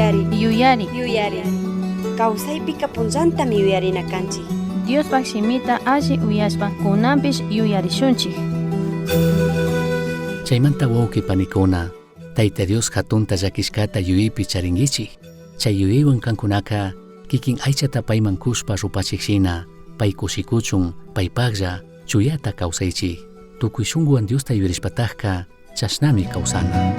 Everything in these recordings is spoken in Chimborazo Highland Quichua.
Yuyari. Yuyari. Yuyari. Kawsaypika punllantami yuyarina kanchik. Diospaj shimita alli uyashpa kunanpish yuyarishunchik. Chaymanta wawqi panikuna, Tayta Dios hatunta llakishkata yuyaypi charinkichik. Chay yuyaywan kankunaka kikin aychata payman kushpa rupachik shina, pay kushikuchun, paypaklla chuyata kawsaychik. Tukuy shunkuwan Diosta yuyarishpatakka chashnami kawsana.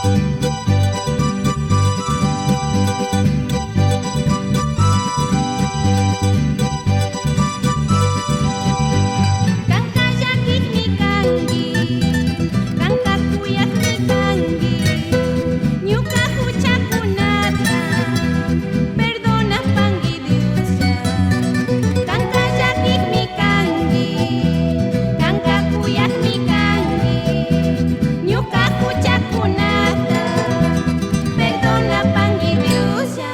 Kanka llakikmi kanki, kanka kuyakmi kanki, ñuka huchakunata perdonapanki Dioslla. Kanka llakikmi kanki, kanka kuyakmi kanki, ñuka huchakunata perdonapanki Dioslla.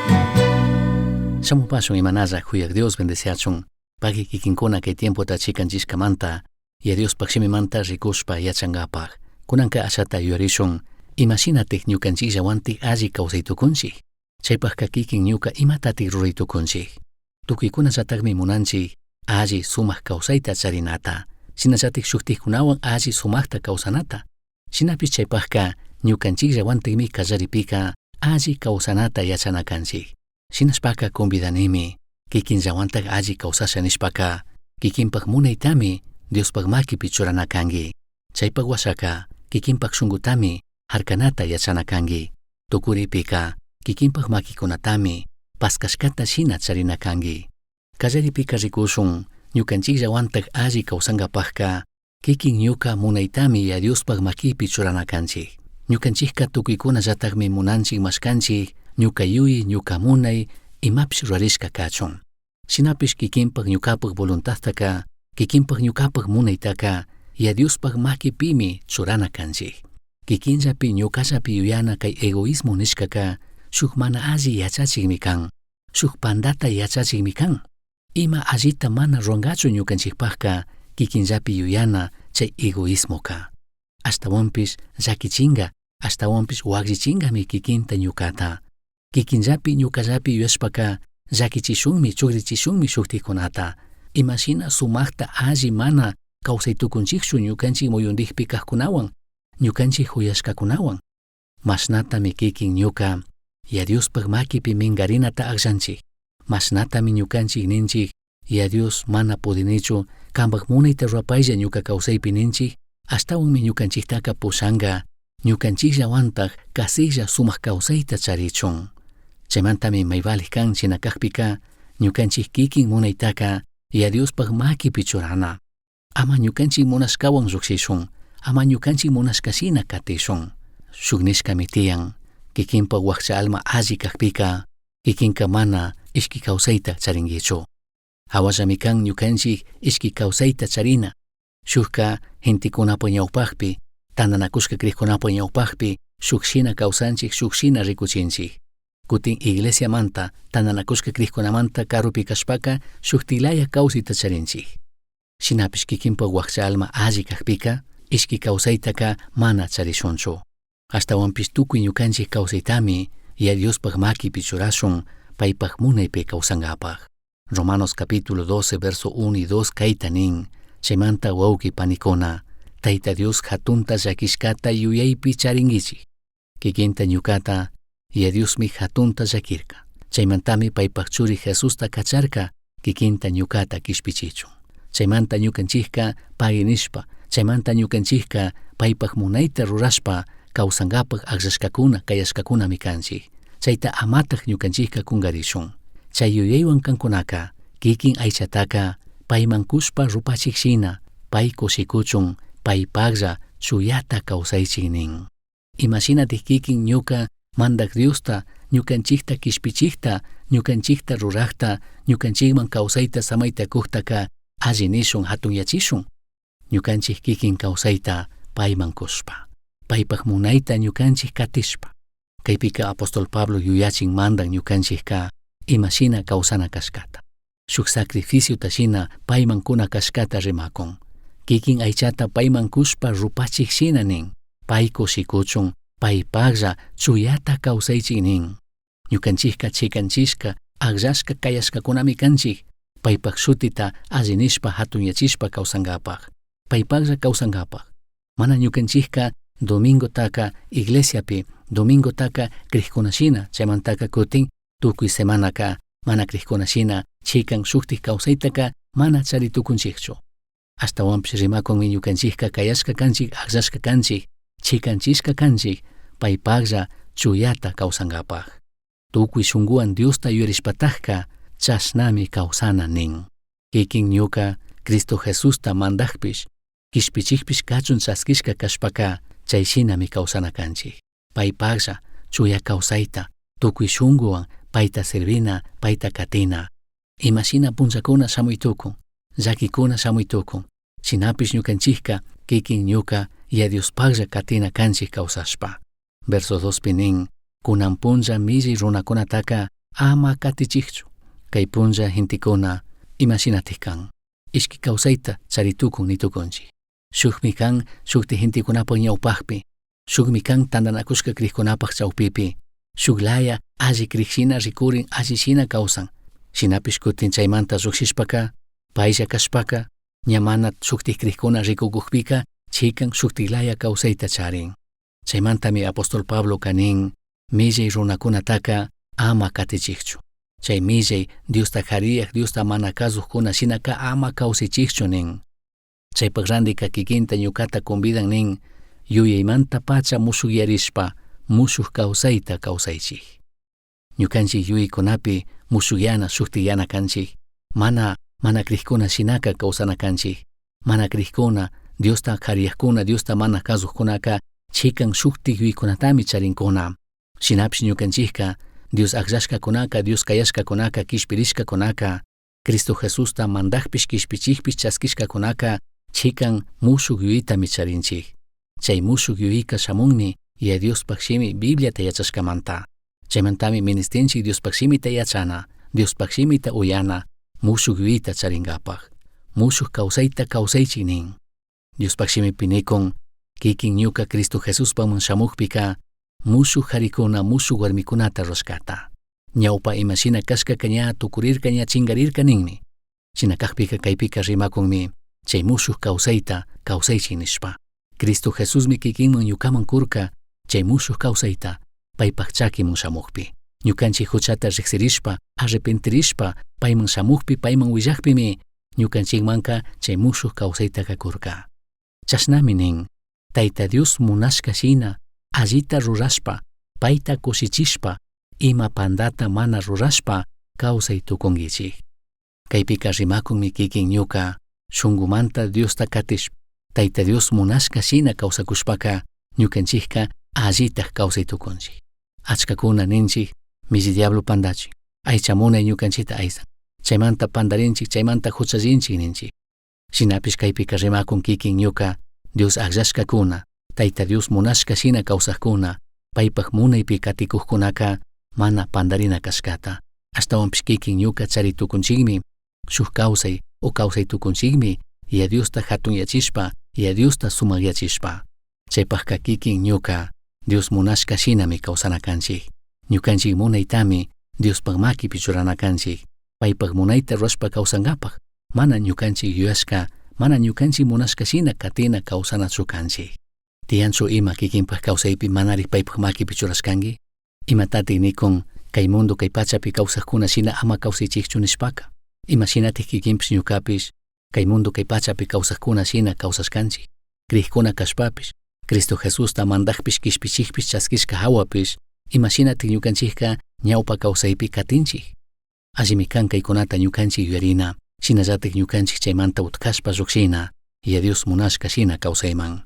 Shamupashun imanalla huyak Dios bendeciachun. Pagui kikinkuna kay tiempota chikanchishkamanta, ya Diospaj shimimanta rikushpa yachangapaj. Kunanka ashata yuyarishun, imashinatik ñukanchikllawantik alli kawsay tukunchik. Chaypajka kikin ñuka imatatik ruray tukunchik. Tukuykunallatakmi munanchik alli sumak kawsayta charinata, shinallatik shuktikkunawan alli sumakta kawsanata. Shinapish chaypajka ñukanchikllawantikmi kallaripika alli kawsanata yachana kanchik. Shinashpaka convidanimi, kikinllawantak alli kawsasha nishpaka, kikinpak munaytami Diospaj makipi churana kanki. Chaypak washaka, kikinpak shunkutami harkanata yachana kanki. Tukuripika, kikinpak makikunatami paskashkata shina charina kanki. Kallaripika rikushun, ñukanchikllawantak alli kawsankapajka, kikin ñuka munaytami ya Diospaj makipi churana kanchik. Ñukanchikka tukuykunallatakmi munanchik mashkanchik, ñuka yuyi, ñuka munay, imapish rurarishka kachun. Shinapish kikinpak ñukapak voluntadtaka, kikinpak ñukapak munaytaka, ya Diospaj makipimi churana kanchik. Kikinllapi ñukallapi yuyana kay egoísmo nishkaka, shuk mana alli yachachikmi kan, shuk pandata yachachikmi kan. Ima allita mana ruwankachu ñukanchikpajka, kikinllapi yuyana chay egoísmoka. Ashtawanpish llakichinka, ashtawanpish wakllichinkami kikinta ñukata. Kikinllapi ñukallapi yuyashpaka, llakichishunmi, chukrichishunmi shuktikkunata. Imashina sumakta alli mana kawsay tukunchikchu ñukanchik muyundikpi kajkunawan, ñukanchik huyashkakunawan. Mashnatami kikin ñuka, ya Diospaj makipi minkarinata akllanchik. Mashnatami ñukanchik ninchik, ya Dios mana pudinichu, kanpak munayta rurapaylla ñuka kawsaypi ninchik, ashtawanmi ñukanchiktaka pushanka, ñukanchikllawantak kasiklla sumak kawsayta charichun. Chaymantami maybalik kan shina kakpika, ñukanchik kikin munaytaka, ya Diospaj makipi churana. Ama ñukanchik munashkawan llukshishun, ama ñukanchik munashkashina katishun. Shuk nishkami tiyan, kikinpak wakcha alma alli kakpika, kikinka mana ishki kawsayta charinkichu. Hawallami kan ñukanchik ishki kawsayta charina. Shukka gentekunapa ñawpakpi, tantanakushka krikkunapa ñawpakpi, shuk shina kawsanchik, shuk shina rikuchinchik. Kutin iglesiamanta, tantanakushka krikkunamanta karupi kashpaka, shuktilaya kawsayta charinchik. Shinapish kikinpak wakcha alma alli kakpika, ishki kawsaytaka mana charishunchu. Ashtawanpish tukuy ñukanchik kawsaytami, ya Diospaj makipi churashun, paypak munaypi kawsankapaj. Romanos capítulo 12, verso 1 y 2 kayta nin, chaymanta wawqi panikuna, Tayta Dios hatunta llakishkata yuyaypi charinkichik. Kikinta ñukata, ya Diosmi hatunta llakirka. Chaymantami paypak churi Jesusta kacharka, kikinta ñukata kishpichichun. Chaymanta ñukanchikka pagui nishpa, chaymanta ñukanchikka paypak munayta rurashpa, kawsankapak akllashkakuna, kayashkakunami kanchik. Chayta amatak ñukanchikka kunkarishun. Chay yuyaywan kankunaka, kikin aychataka, payman kushpa rupachik shina, pay kushikuchun, paypaklla chuyata kawsaychik nin. Imashinatik kikin ñuka mandak Diosta, ñukanchikta kishpichikta, ñukanchikta rurakta, ñukanchikman kawsayta samayta kuktaka, alli nishun hatunyachishun. Ñukanchik kikin kawsayta payman kushpa. Paypak munayta ñukanchik katishpa. Kaypika apóstol Pablo yuyachin mandan ñukanchikka imashina kawsana kashkata. Shuk sacrificiota shina payman kuna kashkata rimakun. Kikin aychata payman kushpa rupachik shina nin. Pay kushikuchun, paypaklla chuyata kawsaychik nin. Ñukanchikka chikanchishka, akllashka kayashkakunami kanchik, paypak shutita alli nishpa hatunyachishpa kawsankapaj. Paypaklla kawsankapaj. Mana ñukanchikka domingotaka iglesiapi, domingotaka krikkunashina, chaymantaka kutin tukuy semanaka mana krikkunashina chikan shuktik kawsaytaka mana chari tukunchikchu. Ashtawanpish rimakunmi ñukanchikka kayashka kanchik, akllashka kanchik, chikanchishka kanchik, Paipajlla chuyata causangapaj. Tucui shunguhuan Diosta yuyarishpatajca chashnami causana nin. Kikin ñuca Cristo Jesusta mandajpish, quishpichijpish cachun chasquishca cashpaca chai shinami causana canchij. Paipajlla chuya causaita, tucui shunguhuan paita servina, paita catina. Ima shina punllacuna shamui tucun, llaquicuna shamui tucun. Shinapish ñucanchijca kikin ñuca Yaya Diospajlla catina canchij causashpa. Verso 2 pi nin, cunan punlla millai runacunataca ama catichijchu. Cai punlla gentecuna ima shinataj can. Ishqui causaita chari tucun ni tucunchij. Shujmi can shujti gentecunapaj ñaupajpi, shujmi can tandanacushca crijcunapaj chaupipi, shuj laya alli crij shina ricurin alli shina causan. Shinapish cutin chaimanta llujshishpaca, pailla cashpaca, ña mana shujti crijcuna ricucujpica, chican shujti laya causaita charin. Chaimantami apóstol Pabloca nin, millai runacunataca ama catichijchu. Chai millai Diosta jariyaj, Diosta mana cazujcuna shinaca ama causaichijchu nin. Chaipaj randica kikinta ñucata convidan nin, yuyaimanta pacha mushugyarishpa, mushuj causaita causaichij. Ñucanchij yuyaicunapi mushugyana shujtiyana canchij, mana mana crijcuna shinaca causana canchij. Mana crijcuna, Diosta jariyajcuna, Diosta mana cazujcunaca chican shujti yuyicunatami charincuna. Shinapish ñucanchijca, Dios agllashcacunaca, Dios cayashcacunaca, quishpirishcacunaca, Cristo Jesusta mandajpish quishpichijpish chasquishcacunaca chican mushuj yuyitami charinchij. Chai mushuj yuyica shamunmi Yaya Diospaj shimi Bibliata yachashcamanta. Chaimantami ministinchij Diospaj shimita yachana, Diospaj shimita uyana, mushuj yuyita charingapaj. Mushuj causaita causaichij nin. Diospaj shimipi nikun, kikin ñuca Cristo Jesuspaman shamujpica, mushuj jaricuna, mushuj huarmicunata rurashcata. Ñaupa ima shina cashcaca ña tucurirca, ña chingarirca ninmi. Shina cajpica caipica rimacunmi, chai mushuj causaita causaichij nishpa. Cristo Jesusmi kikinman ñucaman curca, chai mushuj causaita, paipaj chaquiman shamujpi. Ñucanchij juchata rijsirishpa, arrepentirishpa, paiman shamujpi, paiman huillajpimi, ñucanchijmanca chai mushuj causaitaca curca. Chashnami nin, Taita Dios munashca shina, allita rurashpa, paita cushichishpa, ima pandata mana rurashpa, causai tucunguichij. Caipica rimacunmi kikin ñuca, shungumanta Diosta catishpa, Taita Dios munashca shina causacushpaca, ñucanchijca allitaj causai tucunchij. Achcacuna ninchij, milli diablo pandachin, aicha munai ñucanchita aysan, chaimanta pandarinchij, chaimanta juchallinchij ninchij. Shinapish caipica rimacun kikin ñuca, Dios agllashcacuna, Taita Dios munashca shina causajcuna, paipaj munaipi caticujcunaca mana pandarina cashcata. Ashtahuanpish kikin ñuca chari tucunchijmi, shuj causai o causai tucunchijmi, Yaya Diosta jatunyachishpa, Yaya Diosta sumagyachishpa. Chaipajca kikin ñuca, Dios munashca shinami causana canchij. Ñucanchij munaitami Diospaj maquipi churana canchij. Paipaj munaita rurashpa causangapaj, mana ñucanchij yuyashca, mana ñucanchij munashca shina catina causanachu canchij. Tiyanchu ima kikinpaj causaipi manarij paipaj maquipi churashcangui? Imatatik nikun kay mundo kay pachapi causajcuna shina ama causaichijchu nishpaca? Ima shinatik kikinpish ñucapish kay mundo kay pachapi causajcuna shina causashcanchij? Crijcuna cashpapish, Cristo Jesusta mandajpish quishpichijpish chasquishca jahuapish, ima shinatik ñucanchijca ñaupa causaipi catinchij? Allimi can caicunata ñucanchij yuyarina, shinallatik ñucanchij chaimanta utcashpa llujshina, Yaya Dios munashca shina causaiman.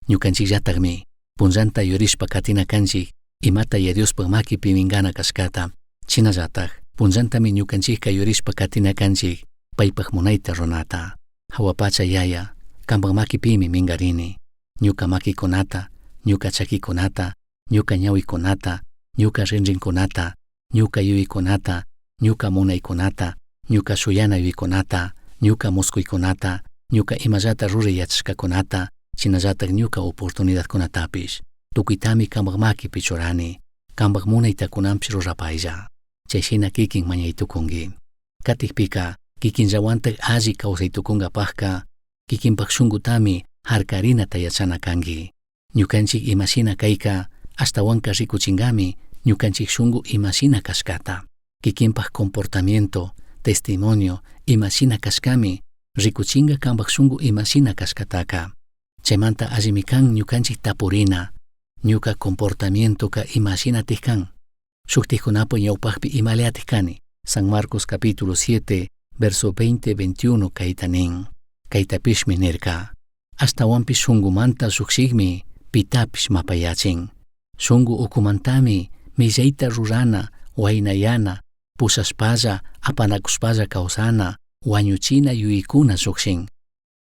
Ñucanchijllatajmi punllanta yuyarishpa catina canchij, imata Yaya Diospaj maquipi mingana cashcata. Shinallataj punllantami ñucanchijca yuyarishpa catina canchij, paipaj munaita runata. Jahua pacha Yaya, cambaj maquipimi mingarini. Ñuca maquicunata, ñuca chaquicunata, ñuca ñahuicunata, ñuca rinrincunata, ñuca yuyicunata, ñuca munaicunata, ñuca shuyana yuyicunata, ñuca muscuicunata, ñuca imallata rurai yachashcacunata, shinallataj ñuca oportunidadcunatapish. Tucuitami cambaj maquipi churani, cambaj munaita cunanpish rurapaylla. Chai shina kikin mañai tucungui. Catijpica, kikinllahuantaj alli causai tucungapajca, kikinpaj shungutami jarcarinata yachana cangui. Ñucanchij ima shina caica, ashtahuanca ricuchingami ñucanchij shungu ima shina cashcata. Kikinpaj comportamiento, testimonio, ima shina cashcami, ricuchinga cambaj shungu ima shina cashcataca. Chaimanta allimi can ñucanchij tapurina. Ñuca comportamientoca ima shinataj can? Shujtajcunapaj ñawpajpi imalayataj cani? San Marcos capítulo 7, verso 20-21 caita nin. Caitapishmi nirca. Ashtahuanpish shungumanta llujshijmi pitapish mapayachin. Shungu ucumantami millaita rurana, huainayana, pushashpalla, apanacushpalla causana, huañuchina yuyaicuna llujshin.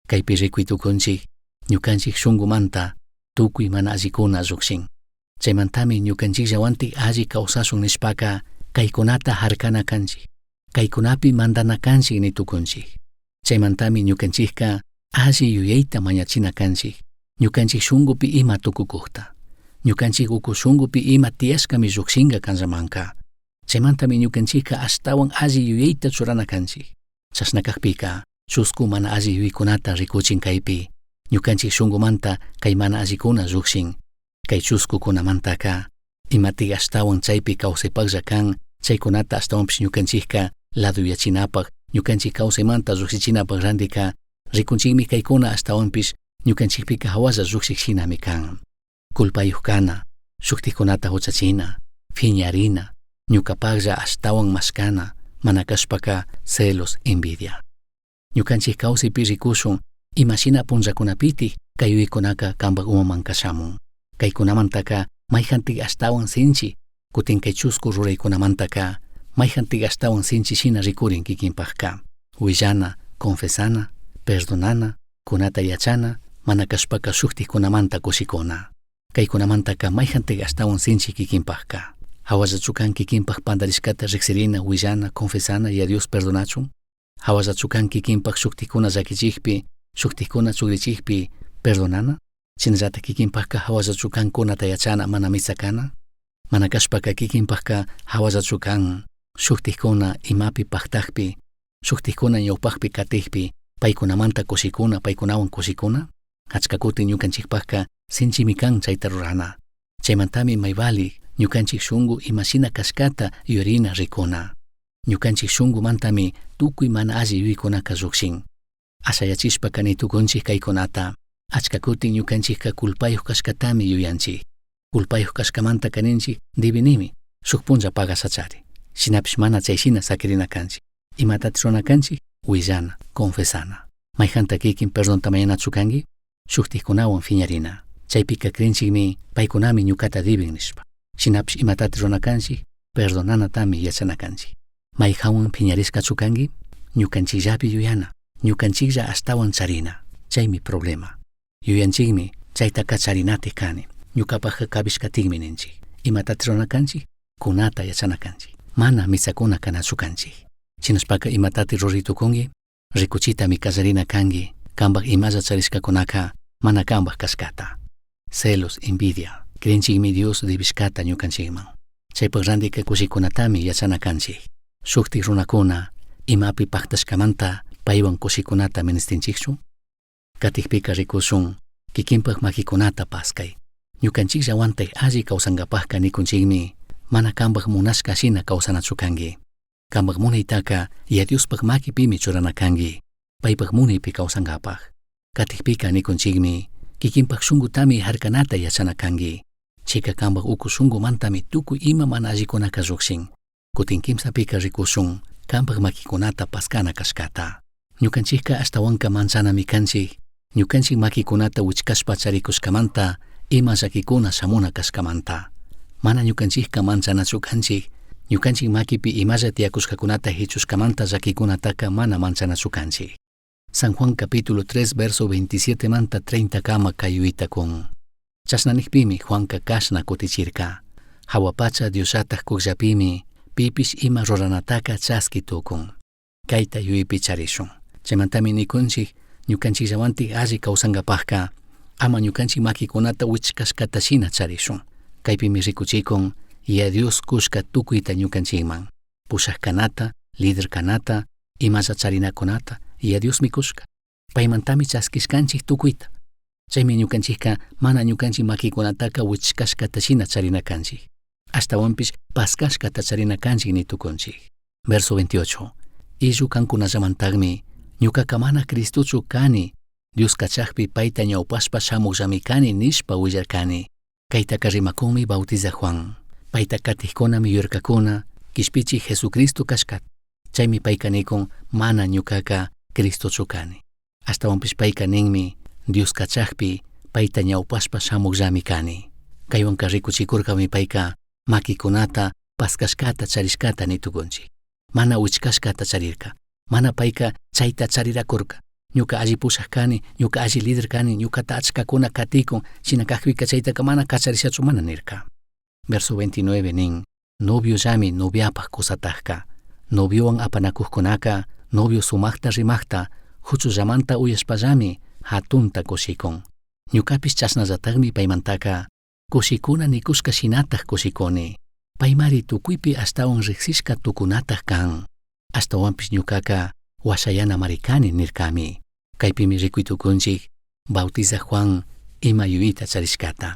Caipi ricui tucunchij, ñucanchij shungumanta tucui mana allicuna llujshin. Chaimantami ñucanchijllahuantic alli causashun nishpaca caicunata jarcana canchij, caicunapi mandana canchij ni tucunchij. Chaimantami ñucanchijca alli yuyaita mañachina canchij, ñucanchij shungupi ima tucucujta. Ñucanchij ucu shungupi ima tiyashcami llujshinga canllamanca. Chaimantami ñucanchijca ashtahuan alli yuyaita churana canchij. Chashna cajpica, chuscu mana alli yuyaicunata ricuchin caipi, ñucanchij shungumanta cai mana allicuna llujshin. Cai chuscucunamantaca, imatik ashtahuan chaipi causaipajlla can, chaicunata ashtahuanpish ñucanchijca laduyachinapaj, ñucanchij causaimanta llujshichinapaj randica, ricunchijmi caicuna ashtahuanpish ñucanchijpica jahualla llujshij shinami can. Culpayuj cana, shujtajcunata juchachina, fiñarina, ñucapajlla ashtahuan mashcana, mana cashpaca celos, envidia. Ñucanchij causaipi ricushun, ima shina punllacunapitik cai yuyaicunaca cambaj umamanca shamun. Caicunamantaca maijantik ashtahuan sinchi, cutin cai chuscu ruraicunamantaca maijantik ashtahuan sinchi shina ricurin kikinpajka. Huillana, confesana, perdonana, cunata yachana, mana cashpaca shujtajcunamanta cushicuna. Caicunamantaca maijantik ashtahuan sinchi kikinpajka. Jahuallachu can kikinpaj pandarishcata rijsirina, huillana, confesana y a Dios perdonachun? Jahuallachu can kikinpaj shujtajcuna llaquichijpi, shujtajcuna chugrichijpi perdonana? Shinallataj kikinpajka jahuallachu can cunata yachana mana mitsa cana? Mana cashpaca kikinpajka jahuallachu can shujtajcuna imapi pajtajpi, shujtajcuna ñawpajpi catijpi, paicunamanta cushicuna, paicunahuan cushicuna? Achca cutin ñucanchijpajka sinchimi can chaita rurana. Chaimantami may vali ñucanchij shungu ima shina cashcata yuyarina ricuna. Ñucanchij shungumantami tucui mana alli yuyaicunaca llujshin. Ashayachishpaca ni tucunchij caicunata. Achca cutin ñucanchijca culpayuj cashcatami yuyanchij. Culpayuj cashcamantaca ninchij dibinimi, shuj punlla pagashachari. Shinapish mana chay shina saquirina canchij. Imatata rurana canchij? Huillana, confesana. Maijanta kikin perdonta mañanachu cangui? Shujtajcunahuan fiñarina. Chaipica crinchijmi paicunami ñucata dibin nishpa. Shinapish imatata rurana canchij? Perdonanatami yachana canchij. Maijanhuan fiñarishcachu cangui? Ñucanchijllapi yuyana, ñucanchijlla ashtahuan charina. Chaimi problema. Yuyanchijmi chaitaca charinatik cani, ñucapajca cabishcatikmi ninchij. Imatata rurana canchij? Cunata yachana canchij. Mana mitsacuna canachu canchij. Shinashpaca imatati rurai tucungui? Ricuchitami callarina cangui, cambaj imalla charishcacunaca mana cambaj cashcata. Celos, envidia. Crinchijmi Dios dibishcata ñucanchijman. Chaipaj randica cushicunatami yachana canchij. Shujtaj runacuna imapi pajtashcamanta paihuan cushicunata ministinchijchu? Catijpica ricushun, kikinpaj maquicunata pascai. Ñucanchijllahuantaj alli causangapajca nicunchijmi, mana cambaj munashca shina causanachu cangui. Cambaj munaitaca Yaya Diospaj maquipimi churana cangui, paipaj munaipi causangapaj. Catijpica nicunchijmi, kikinpaj shungutami jarcanata yachana cangui. Chaica cambaj ucu shungumantami tucui ima mana allicunaca llujshin. Cutin quimsapica ricushun, cambaj maquicunata pascana cashcata. Ñucanchijca ashtahuanca manchanami canchij, ñucanchij maquicunata huichcashpa charicushcamanta ima llaquicuna shamuna cashcamanta. Mana ñucanchijca manchanachu canchij, ñucanchij maquipi imalla tiyacushcacunata jichushcamanta llaquicunataca mana manchanachu canchij. San Juan capítulo 3 verso 27 manta 30 cama cai yuyaita cun. Chashna nijpimi Juanca cashna cutichirca. Jahua pacha Diosllataj cujllapimi pipish ima ruranataca chasqui tucun. Caita yuyaipi charishun. Chaimantami nicunchij, ñucanchijllahuantic alli causangapajca ama ñucanchij maquicunata huichcashcata shina charishun. Caipimi ricuchicun Yaya Dios cushca tucuita ñucanchijman. Pushaj canata, líder canata, imalla charinacunata Yaya Diosmi cushca. Paimantami chasquishcanchij tucuita. Chaimi ñucanchijca mana ñucanchij maquicunataca huichcashcata shina charina canchij. Ashtahuanpish pascashcata charina canchij ni tucunchij. Verso 28. Illu cancunallamantajmi, ñucaca mana Cristochu cani, Dios cachajpi paita ñaupashpa shamujllami cani nishpa huillarcani. Caitaca rimacunmi Bautizaj Juan. Paita catijcunami yuyarcacuna Quishpichij Jesucristo cashcata. Chaimi paica nicun mana ñucaca Cristochu cani. Ashtahuanpish paica ninmi Dios cachajpi paita ñaupashpa shamujllami cani. Caihuanca ricuchicurcami paica maquicunata pascashcata charishcata ni tucunchij. Mana huichcashcata charirca. Mana paica chaita chariracurca. Ñuca alli pushaj cani, ñuca alli líder cani, ñucata achcacuna caticun, shina cajpica chaitaca mana cacharishachu mana nirca. Verso 29 nin, noviollami noviapaj cusatajca. Noviohuan apanacujcunaca novio sumajta rimajta, juchullamanta uyashpallami jatunta cushicun. Ñucapish chashnallatajmi paimantaca cushicuna nicushca shinataj cushicuni. Paimari tucuipi ashtahuan rijsishca tucunataj can. Ashtahuanpish ñucaca huashayanamari cani nircami. Caipimi ricui tucunchij Bautizaj Juan ima yuyita charishcata.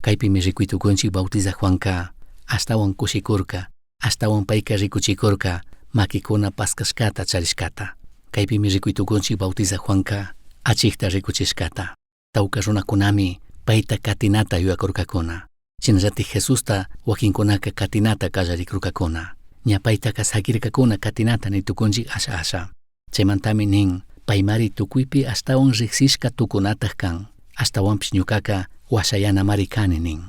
Caipimi ricui tucunchij Bautizaj Juanca ashtahuan cushicurca, ashtahuan paica ricuchicurca maquicuna pascashcata charishcata. Caipimi ricui tucunchij Bautizaj Juanca achijta ricuchishcata. Tauca runacunami paita catinata yuyacurcacuna. Shinallataj Jesusta huaquincunaca catinata callaricurcacuna. Ña paitaca saquircacuna catinata ni tucunchij asha asha. Chaimantami nin, paimari tucuipi ashtahuan rijsishca tucunataj can. Ashtahuanpish ñucaca huashayanamari cani nin.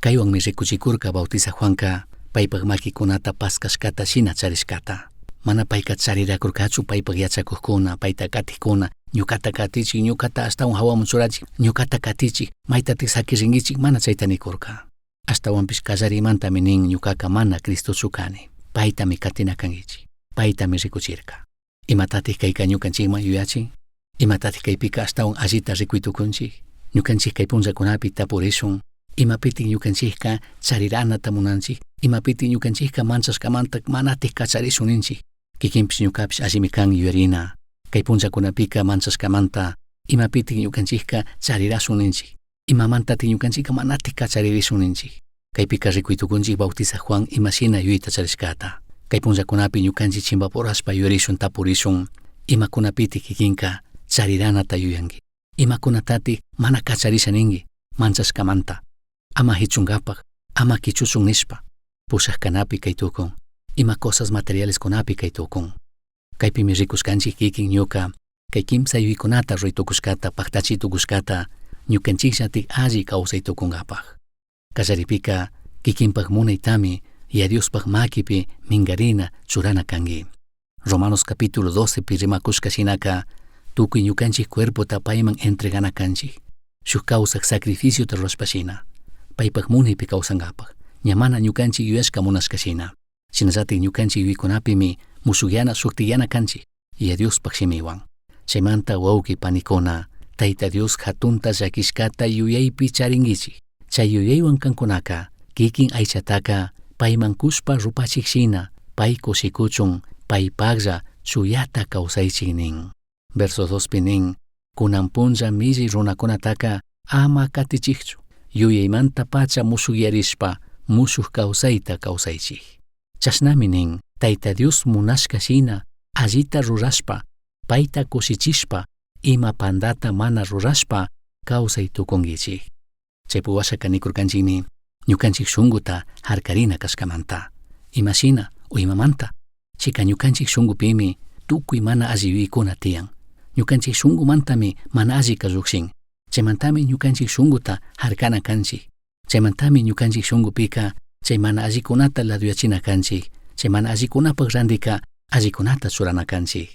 Caihuanmi ricuchicurca Bautizaj Juanca paipaj maquicunata pascashcata shina charishcata. Mana paica chariracurcachu paipaj yachacujcuna, paita catijcuna, ñucata catichij, ñucata ashtahuan jahuaman churachij, ñucata catichij, maitataj saquiringuichij, mana chaita nicurca. Ashtahuanpish callarimantami nin ñucaca mana Cristochu cani. Paitami catina canguichij. Paitami ricuchirca. Imatataj caica ñucanchijman yuyachin? Imatataj caipica ashtahuan allita ricui tucunchij? Ñucanchij cai punllacunapi tapurishun, imapitaj ñucanchijca chariranata munanchij? Imapitaj ñucanchijca manchashcamanta manataj cacharishun ninchij? Kikinpish ñucapish allimi can yuyarina. Cai punllacunapica manchashcamanta imapitaj ñucanchijca charirashun ninchij? Imamantataj ñucanchijca manataj cacharirishun ninchij? Caipica ricui tucunchij Bautizaj Juan ima shina yuyita charishcata. Cai punllacunapi ñucanchij chimbapurashpa yuyarishun tapurishun, imacunapitaj kikinca chariranata yuyanqui? Imacunatataj mana cacharisha ningui manchashcamanta? Ama jichungapaj, ama quichuchun nishpa. Pushaj canapi cai tucun, ima cosas materialescunapi cai tucun. Caipimi ricushcanchij kikin ñuca, cai quimsa yuyicunata rurai tucushcata, pajtachi tucushcata, ñucanchijllataj alli causai tucungapaj. Callaripica kikinpaj munaitami Yaya Diospaj maquipi mingarina churana cangui. Romanos capítulo 12 pi rimacushca shinaca tucui ñucanchij cuerpota paiman entregana canchij. Shuj causaj sacrificiota rurashpa shina. Paipaj munaipi causangapaj. Ña mana ñucanchij yuyashca munashca shina. Shinallataj ñucanchij yuyicunapimi mushugyana shujtiyana canchij. Yaya Diospaj shimihuan. Chaimanta huauqui panicuna, Taita Dios jatunta llaquishcata yuyaipi charinguichij. Chai yuyaihuan cancunaca, kikin aichataca paiman cushpa rupachij shina, pai cushicuchun, paipajlla chuyata causaichij nin. Verso 2 pi nin, cunan punlla millai runacunataca ama catichijchu, yuyaimanta pacha mushugyarishpa mushuj causaita causaichij. Chashnami nin, Taita Dios munashca shina, allita rurashpa, paita cushichishpa, ima pandata mana rurashpa causai tucunguichij. Chaipi huashaca nicurcanchikmi ñukanchik shunguta jarcarina cashcamanta. Ima shina o imamanta? Chaica ñukanchik shungupimi tucui mana alli yuyaicuna tiyan. Ñukanchik shungumantami mana allica llujshin. Chaimantami ñukanchik shunguta jarcana canchik. Chaimantami ñukanchik shungupica chay mana allicunata laduyachina canchik. Chay mana allicunapaj randica allicunata churana canchik.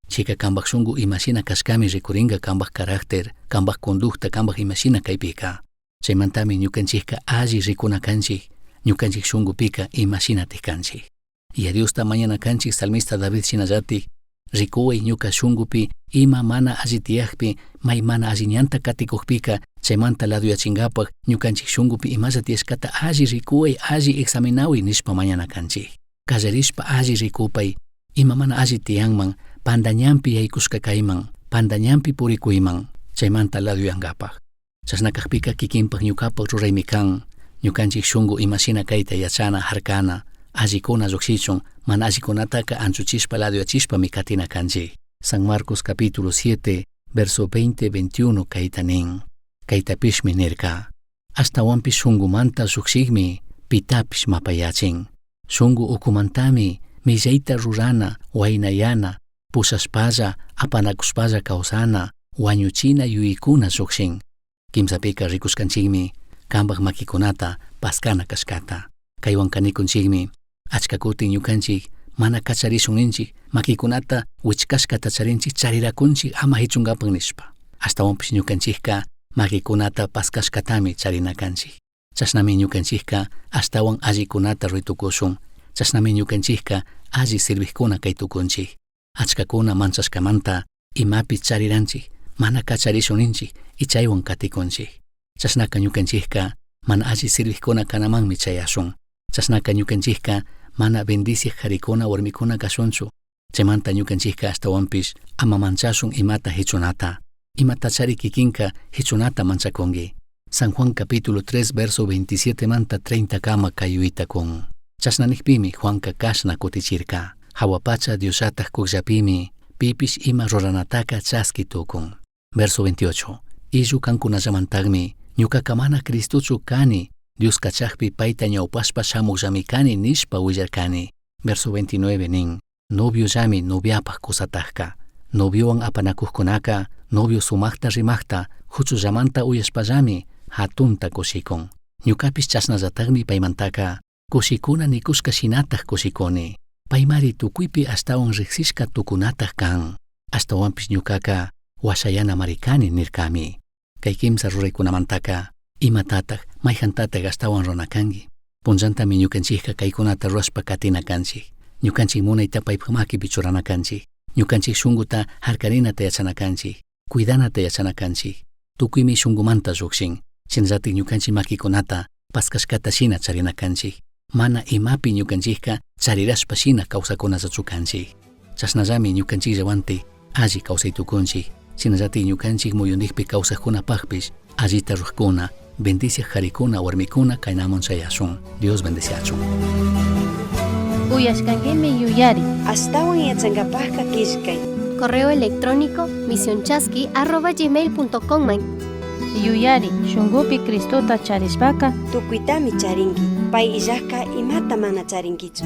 Chaica cambaj shungu ima shina cashcami ricuringa cambaj carácter, cambaj conducta, cambaj ima shina caipica. Chaimantami ñukanchikka alli ricuna canchik, ñukanchik shungupica ima shinataj canchik. Yaya Diosta mañana canchik salmista David shinallatik, ricuhuai ñuca shungupi ima mana alli tiyajpi, mai mana alli ñanta caticujpica, chaimanta laduyachingapaj ñukanchik shungupi imalla tiyashcata alli ricuhuai, alli examinahui nishpa mañana canchik. Callarishpa alli ricupai, ima mana alli tiyanman, panda ñanpi yaycushca caiman, panda ñanpi puricuiman, chaimanta laduyangapaj. Chashna cajpica kikinpaj ñucapaj ruraimi can, ñukanchik shungu ima shina caita yachana, jarcana, allicuna llujshichun, mana allicunataca anchuchishpa laduyachishpami catina canchik. San Marcos capítulo 7, verso 20-21 caita nin. Caitapishmi nirca. Ashtahuanpish shungumanta llujshijmi pitapish mapayachin. Shungu ucumantami millaita rurana, huainayana, pushashpalla, apanacushpalla causana, huañuchina yuyaicuna llujshin. Quimsapica ricushcanchikmi cambaj maquicunata pascana cashcata. Caihuanca nicunchikmi achca cutin ñucanchik mana cacharishun ninchik maquicunata huichcashcata charinchik chariracunchik ama jichungapak nishpa. Ashtahuanpish ñucanchikka maquicunata pascashcatami charina canchik. Chashnami ñucanchikka ashtahuan allicunata rurai tucushun. Chashnami ñucanchikka alli sirvijcuna cai tucunchik. Achcacuna manchashcamanta imapi chariranchik, mana cacharishun ninchik y chaywan katicunchik. Chashnaka ñucanchikka mana alli sirvijcuna canamanmi chayashun. Chashnaka ñucanchikka mana bendiciaj jaricuna warmicuna kashunchu. Chaymanta ñucanchikka ashtahuanpish ama manchashun imata jichunata. Imatachari kikinka jichunata manchakunki. San Juan capítulo 3 verso 27 manta 30 kama kay kun. Chashna nijpimi Juanka kashna kutichirka. Jahua pacha Diosllataj kujllapimi pipish ima ruranataka chaski tukun. Verso 28. Illu kankunallamantagmi ñukaca mana Cristochu cani, Dios cachajpi paita ñawpashpa shamujllami cani nishpa willarcani. Verso 29 nin, noviollami noviapaj cusatajka. Noviowan apanakujkunaka, novio sumajta rimajta, huchullamanta uyashpallami hatunta kushikun. Ñukapish chashnallatajmi paimantaka, kushikuna nikushka shinataj kushikuni. Paimari tukuypi ashtawan riksishka tukunataj kan. Ashtawanpish ñukaka washayana kani nirkami. Kay kimsa ruraykunamantaka, imatataj, mayjantataj ashtawan rurana kanki. Punllantami ñukanchikka kaykunata rurashpa katina kanchik. Ñukanchik munayta paypak makipi churana kanchik. Ñukanchik shunguta harkarinata yachana kanchik. Cuidanata yachana kanchik. Tukuymi shungumanta llukshin. Shinallatik ñukanchik makikunata paskashkata shina charina kanchik. Mana imapi ñukanchikka charirashpa shina kawsakunallachu kanchik. Chashnallami ñukanchikllawantik alli kawsay tukunchik. Shinallatik ñukanchik muyundikpi kawsajkunapakpish allita rurajkuna, bendiciaj jarikuna warmikuna kaynaman chayashun. Dios bendiciachun. Uyashkankimi yuyari. Ashtawan yachankapajka killkay. Correo electrónico misionchasqui@gmail.com Yuyari, shungupi Cristota charishpaka Tukuytami charinki. Pay illajka imata mana charinkichu.